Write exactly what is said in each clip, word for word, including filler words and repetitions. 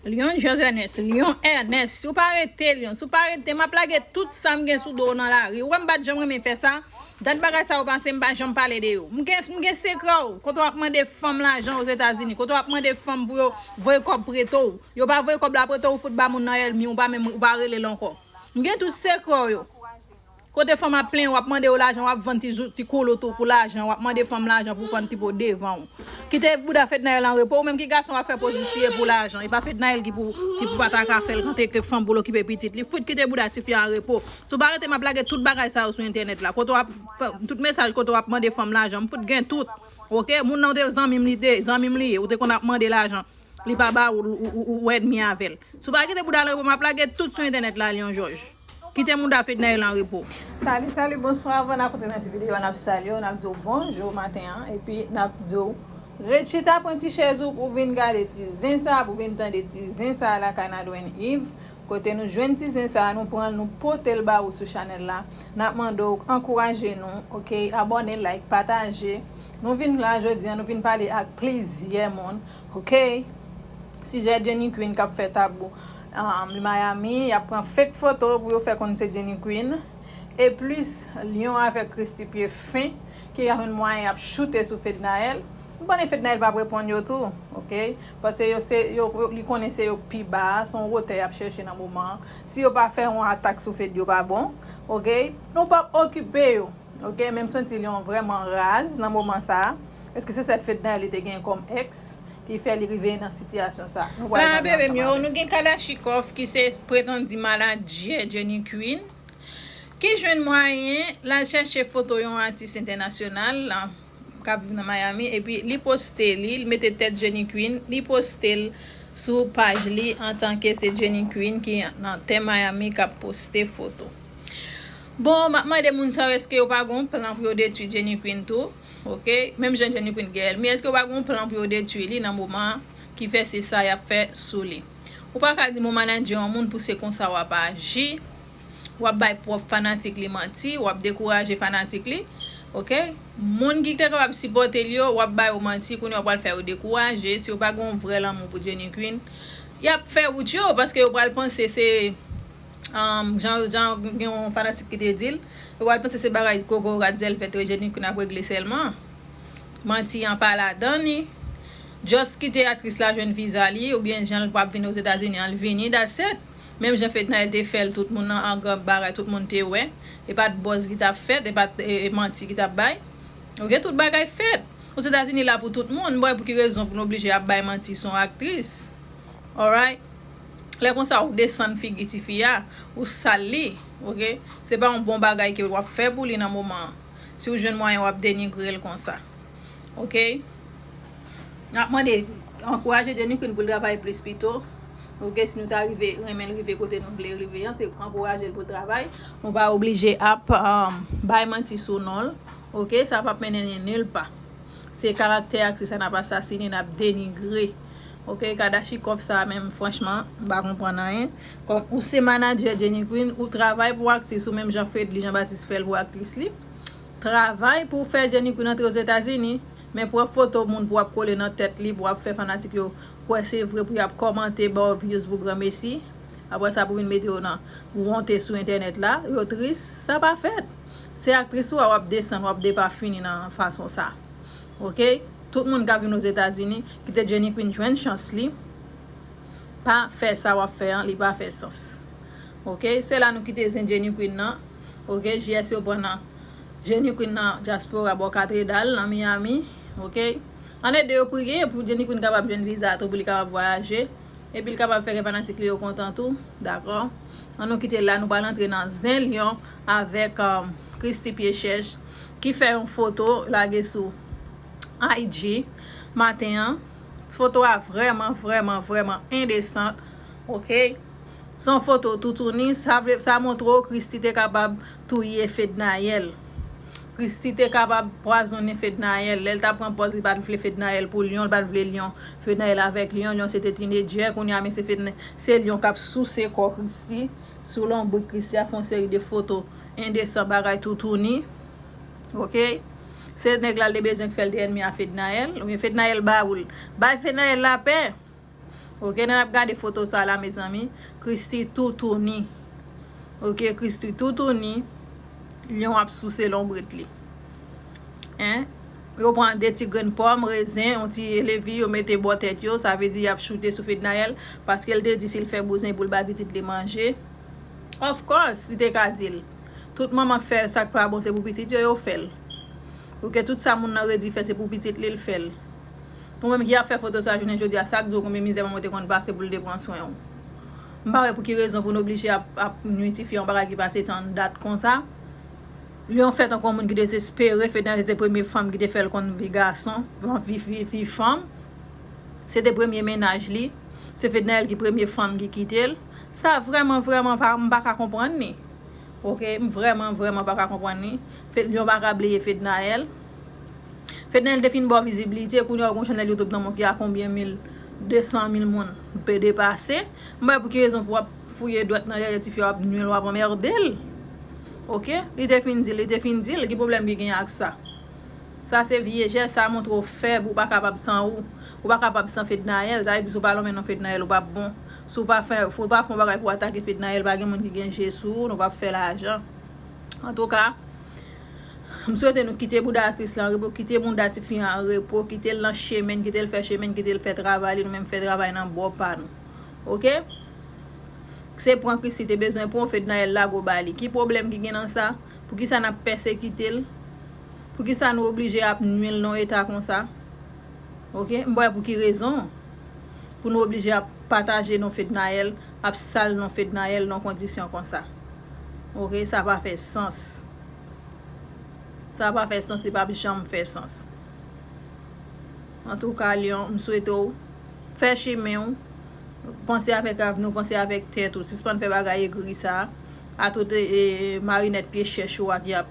Lyon José Ernest, Lyon Ernest, si w pa rete Lyon, si w pa rete, m ap lage tout sa m gen sou do w nan lari. Ou wè m pa t janm renmen fè sa. Dat bagay sa yo pase, m pa janm pale de yo. M gen, m gen sekrè w. Kote w ap mande fanm lajan Ozetazini, kote w ap mande fanm pou yo voye kòb prete w. Yo pa voye kòb la prete w, ou fout ba moun nan ènmi, ou pa menm, ou pa rele l ankò. M gen tout sekrè w yo. Kote fanm ap plenyen, w ap mande yo lajan, w ap vann ti, ti koulout ou pou lajan, w ap mande fanm lajan pou fann ti po devan w. Kite bouda Fednaelle an repo, ou menm ki gason w ap fè pozisyon pou lajan. E pa Fednaelle ki pou, ki pou pa ta ka fè l kante ke fanm pou l okipe pitit li. Fout kite bouda tifi an repo. Si w pa rete, m ap lage tout bagay sa yo sou entènèt la. Kote w ap, tout mesaj kote w ap mande fanm lajan, m fout gen tout. Oke? Moun nan w te zanmi m li te, zanmi m li ye, ou te konn ap mande lajan. Li pa ba ou, ou, ou, ou, ou ènmi avè l. Si w pa kite bouda l an repo, m ap lage tout sou entènèt la, Lyon Jòj. Kite mouda Fednaelle an repo. Salut, salut, bonsoir. Avan n ap antre nan ti videyo a, n ap salye w, n ap di w bonjou maten an, epi n ap di w ret chita pran ti chèz ou pou vin gade ti zen sa, pou vin tande ti zen sa lakay Nadwen Yves. Kote nou jwenn ti zen sa, nou pran l, nou pote l ba ou sou chanèl la. N ap mande w ankouraje nou, oke? Abòne, like, pataje. Nou vin la jodi a, nou vin pale ak plizyè moun, oke? Sijè Jenny Queen k ap fè tabou, um, Miami, y ap pran fake foto pou yo fè konn se Jenny Queen. E plis, Lyon avèk Christie pye fen, ki ka jwenn mwayen y ap choute sou Fednaelle. M konnen Fednaelle p ap reponn yo tou, oke? Paske yo se, yo, yo, li konnen se yo k pi ba a, se yon wotè y ap chèche nan moman an. Si yo pa fè yon atak sou Fed, yo pa bon, oke? Nou p ap okipe yo. Oke, men m santi Lyon vrèman raz nan moman sa a. Èske se sèt Fednaelle li te gen kòm ex ki fè li rive nan sitiyasyon sa a? Nou pral gade ansanm avè l. Nou gen Kadashikov ki se pretandi manadjè Jenny Queen, ki jwenn mwayen l al chèche foto yon atis entènasyonal k ap viv nan Miami, epi li poste li, li mete tèt Jenny Queen, li poste l sou paj li antanke se Jenny Queen ki nan tè Miami k ap poste foto. Bon, m ap mande moun sa yo, èske yo pa gon plan pou yo detwi Jenny Queen tou? Oke? Menm jan Jenny Queen gen ènmi, èske yo pa gon plan pou yo detwi li nan moman an ki fè se sa y ap fè sou li? Ou pa ka di m ou manadjè yon moun pou se konsa w ap aji, w ap bay pwòp fanatik li manti, w ap dekouraje fanatik li, oke? Moun ki te kapab sipòte l yo, w ap ba yo manti, kounye a w pral fè yo dekouraje, si yo pa gen yon vrè lanmou pou Jenny Queen, y ap fè wout yo, paske yo pral panse se Um, jan, jan gen yon fanatik ki te di l, yo pral panse se bagay kokorat zèl vèt Jenny Queen ap regle sèlman. Manti an pa ladan li. Just kite aktris la jwenn viza li, oubyen jan l p ap vin Ozetazini an, l vini, that's it. Menm jan Fednaelle te fè l, tout moun nan an gran bagay, tout moun te wè. E pa t buzz ki t ap fèt, e pa t, e, e manti ki t ap bay. Oke, tout bagay fèt. Ozetazini la pou tout moun. M pa wè pou ki rezon pou nou oblije ap bay manti sou yon aktris. Alright? Lè konsa, ou desann figi tifi a, ou sal li, oke? Se pa yon bon bagay ke w ap fè pou li nan moman an. Si w jwenn mwayen, w ap denigre l konsa. Oke? N ap mande, ankouraje Jenny Queen pou l travay plis pito. Oke, si nou ta rive, renmen l rive kote nou vle l rive an, se ankouraje l pou l travay. Nou pa oblije ap, um, bay manti sou non l. Oke, sa p ap mennen n nil pa. Se karaktè aktris la n ap asasine, n ap denigre. Oke, Kadashikov sa menm, franchman, m pa konprann anyen. Kòm ou se manadjè Jenny Queen, ou travay pou aktris ou menm jan Fredly Jean Baptiste fè l pou aktris li. Travay pou fè Jenny Queen antre Ozetazini, men pran foto moun pou ap kole nan tèt li, pou ap fè fanatik yo kwè se vre, pou y ap kòmante, ba w views pou granmesi. Apre sa, pou vin mete yo nan wonte sou entènèt la, yo tris, sa pa fèt. Se aktris ou a, w ap desann, w ap depafini nan fason sa. Oke? Tout moun k ap vin Ozetazini, kite Jenny Queen jwenn chans li. Pa fè sa w ap fè an, li pa fè sans. Oke? Se la nou kite zen Jenny Queen nan. Oke? J S yo pran nan Jenny Queen nan dyaspora bò Katedral, nan Miami. Oke? Ann ede yo priye pou Jenny Queen kapab jwenn viza a tou, pou li kapab vwayaje. Epi l kapab fè kè fanatik li yo kontan tou. Dakò? Ann nou kite l la, nou pral antre nan zen Lyon avèk, um, Christie Pye Chèch, ki fè yon foto lage sou I G maten an. Foto a vrèman, vrèman, vrèman endesan. Oke? Se yon foto toutouni, sa vle, sa montre w Christie te kapab touye Fednaelle. Christie te kapab pwazonnen Fednaelle. Lè l t ap pran pòz, li pa t vle Fednaelle pou Lyon, li pa t vle Lyon. Fednaelle avèk Lyon, Lyon se te tinedjè, kounye a, men se Fedna-, se Lyon k ap souse kò Christie, sou lonbrik Christie a, fè yon seri de foto endesan, bagay toutouni. Oke? Se nèg la l te bezwen k fè l te ènmi a Fednaelle. Oubyen Fednaelle ba ou l. Bay Fednaelle lapè. Oke, n ap gade foto sa la, mezanmi. Christie toutouni. Oke, Christie toutouni. Lyon ap souse lonbrit li. Hein? Yo pran de ti grenn pòm, rezen, yon ti levi, yo mete bò tèt yo, sa vle di y ap choute sou Fednaelle, paske l te di si l fè bouzen pou l bay pitit li manje. Of course, li te ka di l. Tout manman k fè sa k pa bon, se pou pitit yo, yo fè l. Oke, tout sa moun nan redi fè, se pou pitit li l fè l. Ou menm ki ap fè foto sa jounen jodi a, sa k di w konbyen mizè manman w te konn pase pou l te pran swen w? M pa wè pou ki rezon pou n oblije ap, ap nwi tifi yon bagay ki pase tan dat konsa. Lyon fèt ankò yon moun ki dezespere. Fednaelle se te premye fanm ki te fè l konn vi gason, yon vi, vi, vi fanm. Se te premye mennaj li. Se Fednaelle ki premye fanm ki kite l. Sa vrèman, vrèman, pa, m pa ka konprann li. Oke, m vrèman, vrèman pa ka konprann li. Fe-, Lyon pa ka bliye Fednaelle. Fednaelle te fin ba w vizibilite, kounye a w gen yon chanèl YouTube nan men w ki a konbyen mil, de san mil moun pe depase. M pa wè pou ki rezon pou w ap fouye dwèt nan dèyè tifi a, w ap nwi l, w ap anmède l. Oke? Li te fin di l, li te fin di l, ki pwoblèm ki gen ak sa? Sa se vye jès, sa montre w fèb, ou pa kapab san ou, ou pa kapab san Fednaelle, sa vle di si w pa lonmen non Fednaelle, ou p ap bon. Si w pa fè, si w pa fè yon bagay pou atake Fednaelle, pa gen moun ki gen je sou ou, nou p ap fè lajan. Antouka, m swete nou kite bouda aktris la an repo, kite bouda tifi an an repo, kite l nan chemen, kite l fè chemen, kite l fè travay li, nou menm fè travay nan bò pa nou. Oke? Se pran Christie te bezwen pran, Fednaelle lage w ba li. Ki pwoblèm ki gen nan sa? Poukisa n ap pèsekite l? Poukisa nou oblije ap nwi l nan eta konsa? Oke? M pa wè pou ki rezon pou nou oblije ap pataje non Fednaelle, ap sal non Fednaelle nan kondisyon konsa. Oke? Sa pa fè sans. Sa pa fè sans, li p ap janm fè sans. Antouka, Lyon, m swete w fè chemen w, panse avèk avni w, panse avèk tèt ou. Sispann fè bagay egri sa a. A tout, e, e, marinèt pye chèch ou a ki ap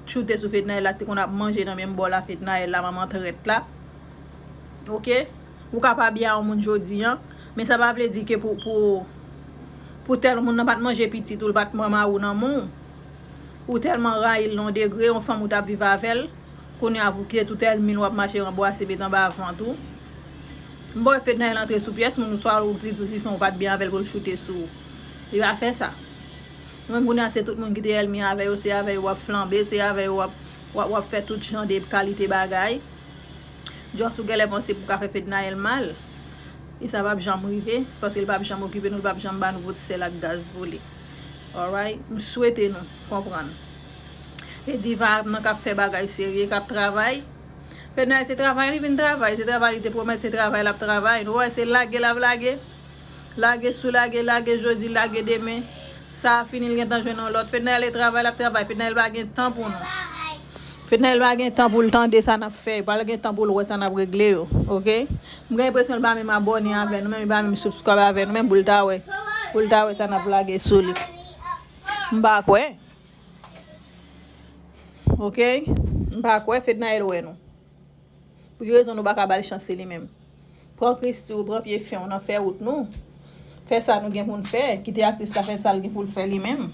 choute sou Fednaelle la, ki te konn ap manje nan menm bòl a Fednaelle la, manman trèt la. Oke? Ou ka pa byen a yon moun jodi a, men sa pa vle di ke pou, pou, pou tèl moun nan pa t manje pitit ou, l pa t pran mari w nan men w. Ou tèlman rayi l nan yon degre, yon fanm ou t ap viv avè l, kounye a pou kite tout ènmi l w ap mache ranbwase met anba vant ou. M pa wè Fednaelle antre sou pyès moun, swa ou di, di san ou pa t byen avè l pou l choute sou ou. Li pa fè sa. Ou menm kounye a se tout moun ki te ènmi avè yo, se avè yo w ap flanbe, se avè yo w ap, w ap, w ap fè tout jan de kalite bagay. Just ou genlè panse pou ka fè Fednaelle mal. E sa p ap janm rive, paske l p ap janm okipe nou, l p ap janm ba nou pout sèl ak gaz pou li. Alright? M swete nou konprann. E diva nan k ap fè bagay serye, k ap travay. Fednaelle se travay li vin travay, se travay li te pwomèt, se travay l ap travay. Nou wè, se lage l ap lage. Lage sou lage, lage jodi, lage demen. Sa a fini, l gentan jwenn yon lòt. Fednaelle travay, l ap travay. Fednaelle pa gen tan pou nou. Fednaelle pa gen tan pou l tande sa n ap fè. Pa l gen tan pou l wè sa n ap regle yo. Oke? M gen enpresyon l pa menm abòne avè nou, menm li pa menm subscribe avè nou, menm pou l ta wè. Pou l ta wè sa n ap lage sou li. M pa kwè. Oke? M pa kwè Fednaelle wè nou. Pou ki rezon nou pa ka ba l chans li menm? Pran Christie w, pran pye fen w nan fè wout nou. Fè sa nou gen pou n fè. Kite aktris la fè sa l gen pou l fè li menm.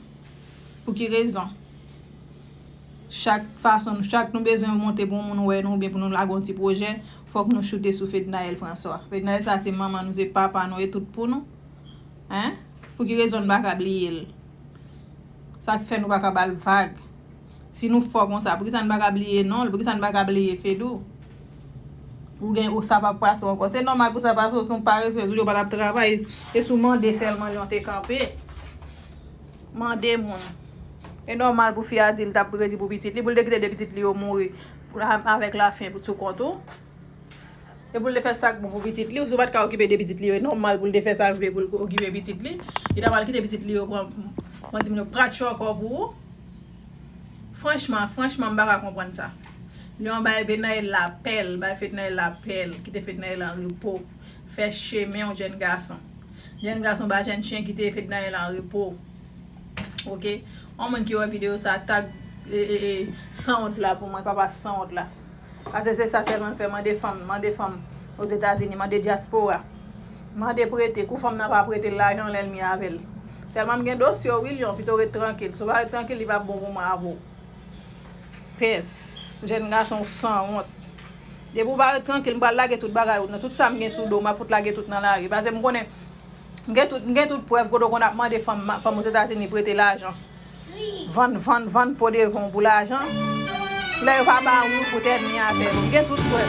Pou ki rezon? Chak fason, chak nou bezwen monte pou yon moun wè nou, oubyen pou nou lage yon ti pwojè, fòk nou choute sou Fednaelle François. Fednaelle sa se manman nou, se papa nou, e tout pou nou. Hein? Pou ki rezon n pa ka bliye l? Sa k fè nou pa ka ba l vag? Si nou fò konsa, poukisa n pa ka bliye non l? Poukisa n pa ka bliye Fedou? Ou gen, ou sa p ap pase w ankò. Se nòmal pou sa pase w, se yon parezèz, ou yo pa t ap travay. E si w mande sèlman Lyon te kanpe. Mande moun. E nòmal pou fi a di l t ap redi pou pitit li, pou l te kite de pitit li yo mouri avèk lafen sou kont ou. E pou l te fè sa k bon pou pitit li, si w pa t ka okipe de pitit li yo, e nòmal pou l te fè sa l vle pou l okipe pitit li. Li ta pral kite pitit li yo pran, pran timoun yo prat chòkò pou ou. Franchman, franchman, m pa ka konprann sa. Lyon bay Fednaelle lapè, bay Fednaelle lapè, kite Fednaelle an repo. Fè chemen w, jèn gason. Jèn gason ba jèn chen, kite Fednaelle an repo. Oke? Yon moun ki wè videyo sa, tag, e, e, e, sanwont la pou mwen, papa sanwont la. Paske se sa sèlman l fè, mande fanm, mande fanm Ozetazini, mande dyaspora. Mande prete, kou fanm nan pa prete l lajan, l ènmi avè l. Sèlman m gen dosye w wi Lyon, pito ret trankil. Si w pa ret trankil, li p ap bon pou mwen avè w. Pès, jèn gason sanwont. Depi w pa ret trankil, m pral lage tout bagay ou nan. Tout sa m gen sou do, m ap fout lage tout nan lari. Paske m konnen, m gen tout, m gen tout prèv kote w konn ap mande fanm, fanm Ozetazini prete lajan. Vann, vann, vann po devan w pou lajan. Lè yo pa ba ou, ou fout ènmi avè l. M gen tout prèv.